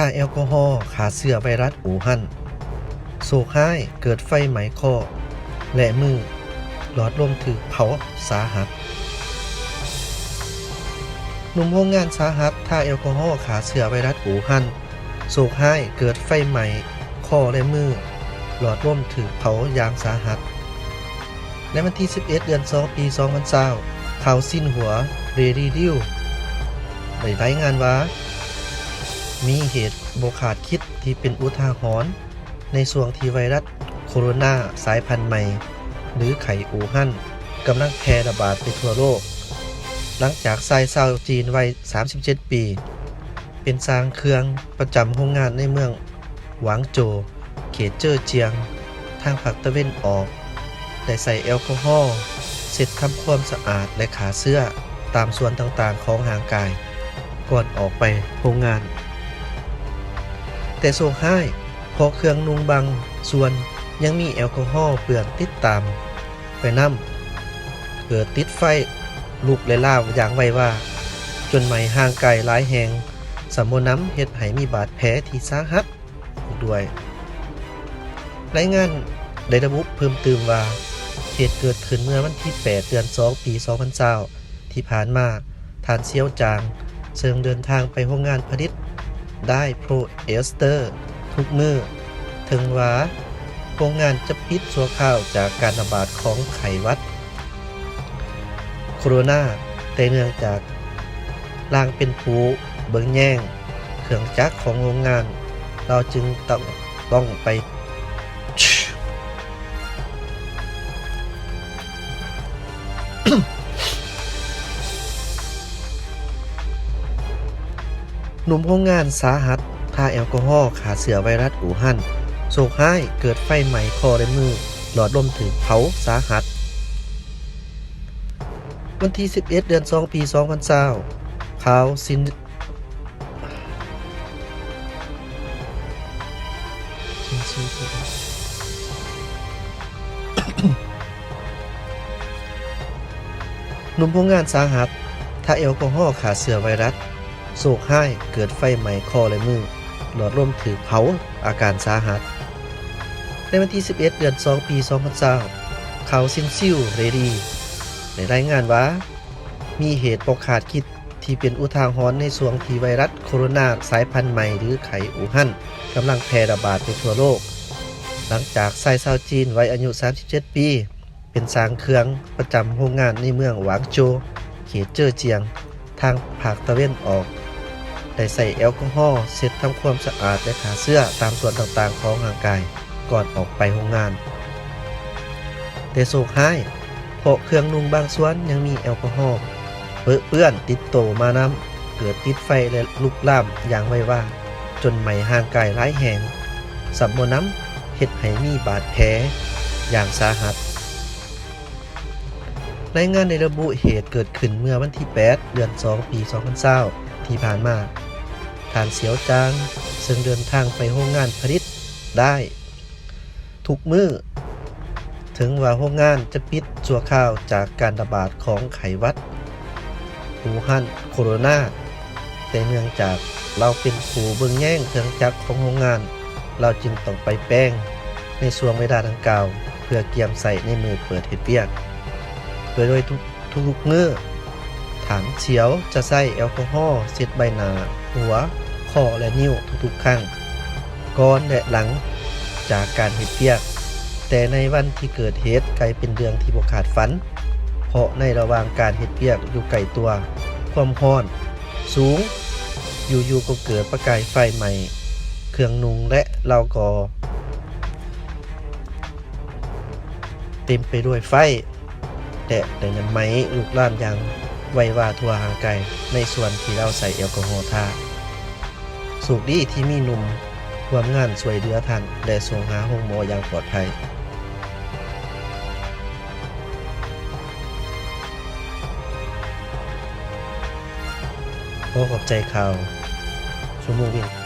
າແອລກໍຮໍຂ້າເຊື້ອໄວຣັສອູຮັນ. ໂຊກຮ້າຍເກີດໄຟໄໝ້ຄໍ ແລະ ມື, ຫຼອດລົມຖືກເຜົາສາຫັດ. ໜຸ່ມໂຮງງານສາຫັດ ທາແອລກໍຮໍຂ້າເຊື້ອໄວຣັສອູຮັນ. ໂຊກຮ້າຍເກີດໄຟໄໝ້ຄໍ ແລະ ມື, ຫຼອດລົມຖືກເຜົາຢ່າງສາຫັດ. ໃນວັນທີສິບເອັດ ເດືອນສອງ ປີສອງພັນຊາວ ຂ່າວຊິນຫົວ ເຣດີ ລິວ ໄດ້ລາຍງານວ່າ ມີເຫດບໍ່ຄາດຄິດທີ່ເປັນອຸທາຫອນ ໃນຊ່ວງທີ່ໄວຣັສໂຄໂຣນາສາຍພັນໃໝ່ ຫຼື ໄຂ້ອູຮັນ ກຳລັງແຜ່ລະບາດໄປທົ່ວໂລກ, ຫຼັງຈາກຊາຍຊາວຈີນໄວສາມສິບເຈັດປີ ເປັນຊ່າງເຄື່ອງປະຈຳໂຮງງານໃນເມືອງຫວາງໂຈວ, ເຂດເຈີຈຽງ, ທາງພາກຕາເວັນອອກ ໄດ້ໃຊ້ແອລກໍຮໍເຊັດທຳຄວາມສະອາດ ແລະ ຂ້າເຊື້ອຕາມສ່ວນຕ່າງໆຂອງຮ່າງກາຍ ກ່ອນອອກໄປໂຮງງານ. ແຕ່ໂຊກຮ້າຍ ເພາະເຄື່ອງນຸ່ງບາງສ່ວນຍັງມີແອລກໍຮໍເປື້ອນຕິດຕາມໄປນຳ, ເກີດຕິດໄຟລຸກແລະລາມຢ່າງໄວວາ, ຈົນໄໝ້ຮ່າງກາຍຫຼາຍແຫ່ງ, ຊ້ຳບໍ່ໜຳເຮັດໃຫ້ມີບາດແຜທີ່ສາຫັດອີກດ້ວຍ. ລາຍງານໄດ້ລະບຸເພີ່ມຕື່ມວ່າ ເຫດເກີດຂຶ້ນເມື່ອວັນທີແປດ ເດືອນສອງ ປີສອງພັນຊາວ ທີ່ຜ່ານມາ, ທ່ານ ຊຽວຈາງ ເຊິ່ງເດີນທາງໄປໂຮງງານຜະລິດໄດໂພຣເອສເຕີທຸກມື້, ເຖິງວ່າໂຮງງານຈະປິດຊົ່ວຄາວຈາກການລະບາດຂອງໄຂ້ຫວັດໂຄໂຣນາ, ແຕ່ເນື່ອງຈາກລາງເປັນຜູ້ເບິ່ງແຍງເຄື່ອງຈັກຂອງໂຮງງານ, ລາວຈຶ່ງຕ້ອງ ຕ້ອງໄປ ໜຸ່ມໂຮງງານສາຫັດ ທາແອລກໍຮໍຂ້າເຊື້ອໄວຣັສອູຮັນ, ໂຊກຮ້າຍເກີດໄຟໄໝ້ຄໍ ແລະ ມື, ຫຼອດລົມຖືກເຜົາສາຫັດ. ວັນທີສິບເອັດ ເດືອນສອງ ປີສອງພັນຊາວ ຂ່າວຊິນ ໜຸ່ມໂຮງງານສາຫັດ ທາແອລກໍຮໍຂ້າເຊື້ອໄວຣັສ, ໂຊກຮ້າຍເກີດໄຟໄໝ້ຄໍ ແລະ ມື, ຫຼອດລົມຖືກເຜົາ, ອາການສາຫັດ. ໃນວັນທີສິບເອັດ ເດືອນສອງ ປີສອງພັນຊາວ ຂ່າວຊິນຊິວເຣດີ ໄດ້ລາຍງານວ່າ ມີເຫດບໍ່ຄາດຄິດທີ່ເປັນອຸທາຫອນໃນຊ່ວງທີ່ໄວຣັສໂຄໂຣນາສາຍພັນໃໝ່ ຫຼື ໄຂ້ອູຮັນ ກຳລັງແຜ່ລະບາດໄປທົ່ວໂລກ, ຫຼັງຈາກຊາຍຊາວຈີນໄວອາຍຸສາມສິບເຈັດປີ ເປັນຊ່າງເຄື່ອງປະຈຳໂຮງງານໃນເມືອງຫວາງໂຈວ, ເຂດເຈີຈຽງ, ທາງພາກຕາເວັນອອກ ໄດ້ໃຊ້ແອລກໍຮໍເຊັດທຳຄວາມສະອາດ ແລະ ຂ້າເຊື້ອຕາມສ່ວນຕ່າງໆຂອງຮ່າງກາຍ ກ່ອນອອກໄປໂຮງງານ. ແຕ່ໂຊກຮ້າຍ ເພາະເຄື່ອງນຸ່ງບາງສ່ວນຍັງມີແອລກໍຮໍເປິເປື້ອນຕິດໂຕມານຳ, ເກີດຕິດໄຟ ແລະ ລຸກລາມຢ່າງໄວວາ, ຈົນໄໝ້ຮ່າງກາຍຫຼາຍແຫ່ງ, ຊ້ຳບໍ່ໜຳເຮັດໃຫ້ມີບາດແຜຢ່າງສາຫັດ. ລາຍງານໄດ້ລະບຸເຫດເກີດຂຶ້ນເມື່ອວັນທີແປດ ເດືອນສອງ ປີສອງພັນຊາວ ທີ່ຜ່ານມາ. ທ່ານ ຊຽວຈາງ ເຊິ່ງເດີນທາງໄປໂຮງງານຜະລິດໄດ້ທຸກມື້, ເຖິງວ່າໂຮງງານຈະປິດຊົ່ວຄາວຈາກການລະບາດຂອງໄຂ້ຫວັດອູຮັນໂຄໂຣນາ, ແຕ່ເນື່ອງຈາກລາວເປັນຜູ້ເບິ່ງແຍງເຄື່ອງຈັກຂອງໂຮງງານ, ລາວຈຶ່ງຕ້ອງໄປແປງໃນຊ່ວງເວລາດັ່ງກ່າວ ເພື່ອກຽມໃຊ້ໃນມື້ເປີດເຮັດວຽກ. ໂດຍ ໂດຍທຸກ ທຸກໆມື້, ທ່ານ ຊຽວ ຈະໃຊ້ແອລກໍຮໍເຊັດໃບໜ້າ, ຫົວ, ຄໍ ແລະ ນິ້ວທຸກໆຄັ້ງ ກ່ອນ ແລະ ຫຼັງຈາກການເຮັດວຽກ. ແຕ່ໃນວັນທີ່ເກີດເຫດ ກາຍເປັນເລື່ອງທີ່ບໍ່ຄາດຝັນ, ເພາະໃນລະຫວ່າງການເຮັດວຽກຢູ່ໃກ້ຕົວ, ຄວາມຮ້ອນສູງ, ຢູ່ໆກໍເກີດປະກາຍໄຟໄໝ້ເຄື່ອງນຸ່ງ ແລະ ລາວກໍເຕັມໄປດ້ວຍໄຟ ແລະ ໄດ້ນ້ຳໄໝ້ລຸກລາມຢ່າງໄວວາທົ່ວຮ່າງກາຍ ໃນສ່ວນທີ່ລາວໃຊ້ແອລກໍຮໍທາ. ໂຊກດີທີ່ມີໜຸ່ມຮ່ວມງານຊ່ວຍເຫຼືອທ່ານ ແລະ ສົ່ງຫາໂຮງໝໍຢ່າງປອດໄພ. ຂໍຂອບໃຈຂ່າວຊົ່ວໂມງວຽງ